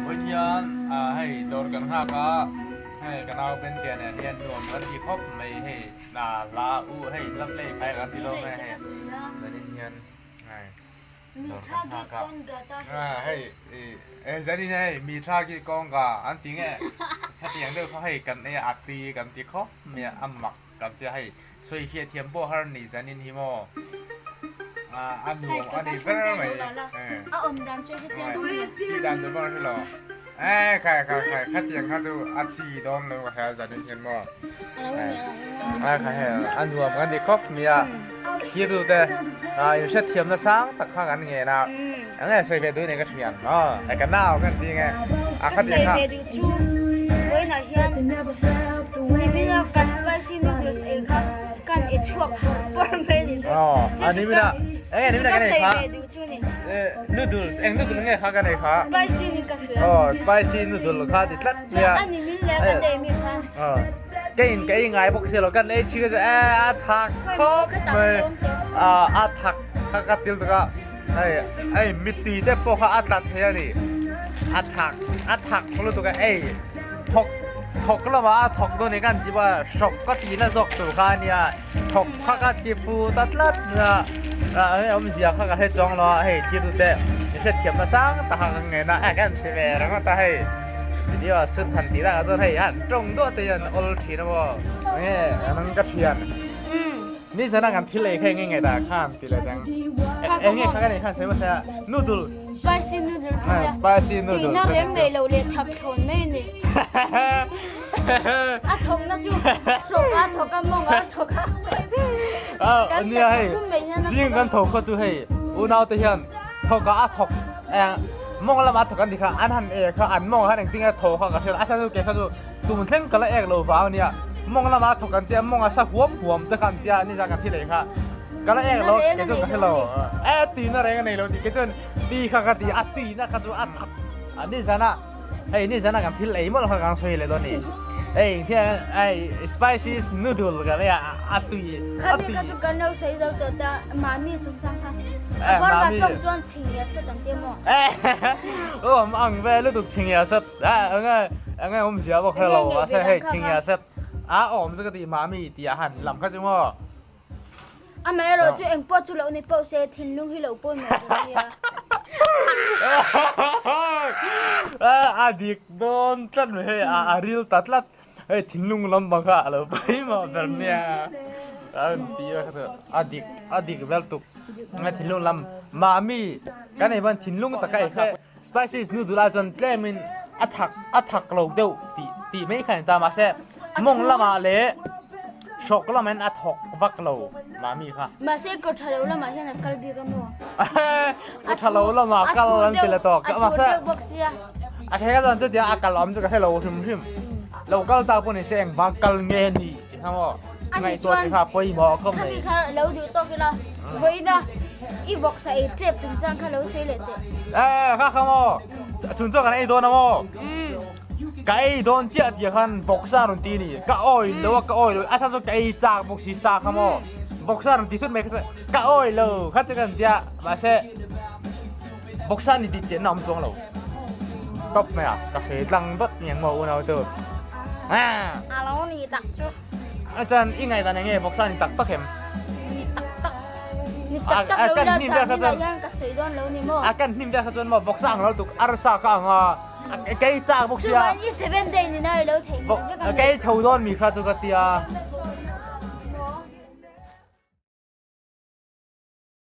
Vawiin hian hei dawr kan nghak a, hei ka nau Bentea nen hian nuam kan ti khawp mai hei hla u hei hla play phai kan ti lawm e hei zanin hian hei dawr kan nghak a hei zanin hian hei mi tha ki kawngka an ti nge hetiang deuh kha hei kan ei a ti kan ti khawp mai a a mak kan tia hei sawi hriat thiam pawh har ni zanin hi maw a nuam a ni ber mai tih dan tur pawh a hre lo e khai khai khai khatiang kha chu a chi dawn lo ka hria zanin hian maw a khai hei a nuam kan ti khawp mai a thlir tu te in hriatthiam na sang tak kha kan ngen a eng nge sawi ve duh nen ka thian aw ka nau kan ti nge a khatiang kha. Chu vawiinah hian nimina kan spicy noodles ei kha kan i chhuak pawr pawr mai a ni chu. Chu chu ka sawi ve duh chu a ni. Noodles eng noodle nge kha kan ei kha? Spicy ni ka hria. Aw spicy noodle kha ti tlat mai a. A nimin leh kan ei mi kha. Ka in ka ei ngai bawk si lo kan ei chhi ka chu e a thak khawp mai a thak kha ka til tuk a. Hei hei mittui te pawh kha a tla thei a ni a thak a thak lutuk a ei thawk thawk lamah a thawk dawn eng an ti bawk a hrawk ka tih na zawk tur kha a nia thawk kha ka ti fu ta tlat mai a ah hei awmzia kha ka hre chuang lo a hei thil te i hrethiam na sang tak a ka ngen a a kan ti ve ringawt a hei video a sut han tih takah chuan hei an tawng duah te hian an awl thin a maw enge nang ka thian. Ni zan a kan thil ei kha enge nge dah khan ti leh dang. Enge kha kan ei khan sawi hmasa a noodles. Spicy noodles a nia. Spicy noodles a nih chu. Tuina reng nei lo leh thak thlawn mai a ni. A thawkna chu hrawk a thawk a mawng a thawk a. A nia hei zing kan tho kha chu hei unau te hian thawk ah a thawk mawng lamah a thawk an ti kha an han e kha an mawng ah khan engtin nge thaw kha ka hria a chhan chu kei kha chu Tum thleng ka la ek lo vang a nia, mawng lama thawk an tia, mawng a sa huam huam te kha an tia, nizan kan thi leh kha ka la ek lo, kei chuan ka hre lo, e tihna reng a nei lo tih kei chuan ti kha ka ti a, tihna kha chu a thak a nizan a, hei nizan a kan thil ei mawlh kha kan sawi leh dawn a ni, hei engthil hei spicy noodle kan ei a, a tui a tui. Khami kha chu kan lo sawi zo tawh ta, mami chungchang kha, a kawr ka chawng chuan chhingia sat an tia maw? Awm ang ve lutuk chhingia sat. Enge enge awm zia bawk hre lo mahse hei chhingia set a awm chu ka tih mami tih ah han lam kha chu maw. Amaherawh chu eng pawh chu lo ni pawh se thinlung hi lo pawimawh tur a nia. A dik dawn tlat mai hei a ril ta tlat hei thinlung lam bang kha a lo pawimawh ber nia a rawn ti a kha chu a dik a dik vel tuk thinlung lam mami kan ei pawn thinlung taka ei kha. Spices noodle ah chuan tlemin a thak a thak lo deuh tih tih mai kha a ni ta mahse mawng lamah leh hrawk lamah hian a thawk vak lo mahni kha. Mahse kaw tha lo lamah hian a kal bik a maw? Kaw tha lo lamah kal an ti le tawk mahse a thur deuh bawk sia. A khe kha chuan chutia a kal awm chu ka hre lo hrim hrim lo kal tak pawh ni se engvang kal nge ni tih kha maw ngaihtuah che kha pawimawh khawp mai. Khami kha lo duh tawk ila vawiina i vawksa ei tep chungchang kha lo sawi leh teh. E kha kha maw chhun chuan kan ei dawn a maw ka ei dawn chiah tih khan vawksa rawn ti a ni ka awi lo a ka awi lo a chhan chu ka ei chak bawk si sa kha maw vawksa rawn ti thut mai kha ka awi lo kha chu ka tia mahse vawksa ni tih chianna awm chuang lo tawp mai a ka sawi tlang dawt ni ang maw unau tu a lo ni tak chu. A chuan i ngaihdan eng nge vawksa ni tak tak em? Ni tak tak. Ni tak tak lo ila zan ni lah hian ka sawi dawn lo ni maw? A kan hnim vel kha chuan maw vawksa ang lo tuk arsa ka ang a kei chak bawk sia. Chuan i seven day ni na i lo theih nghilh vek ang. Kei tho dawn mi kha chu ka tia.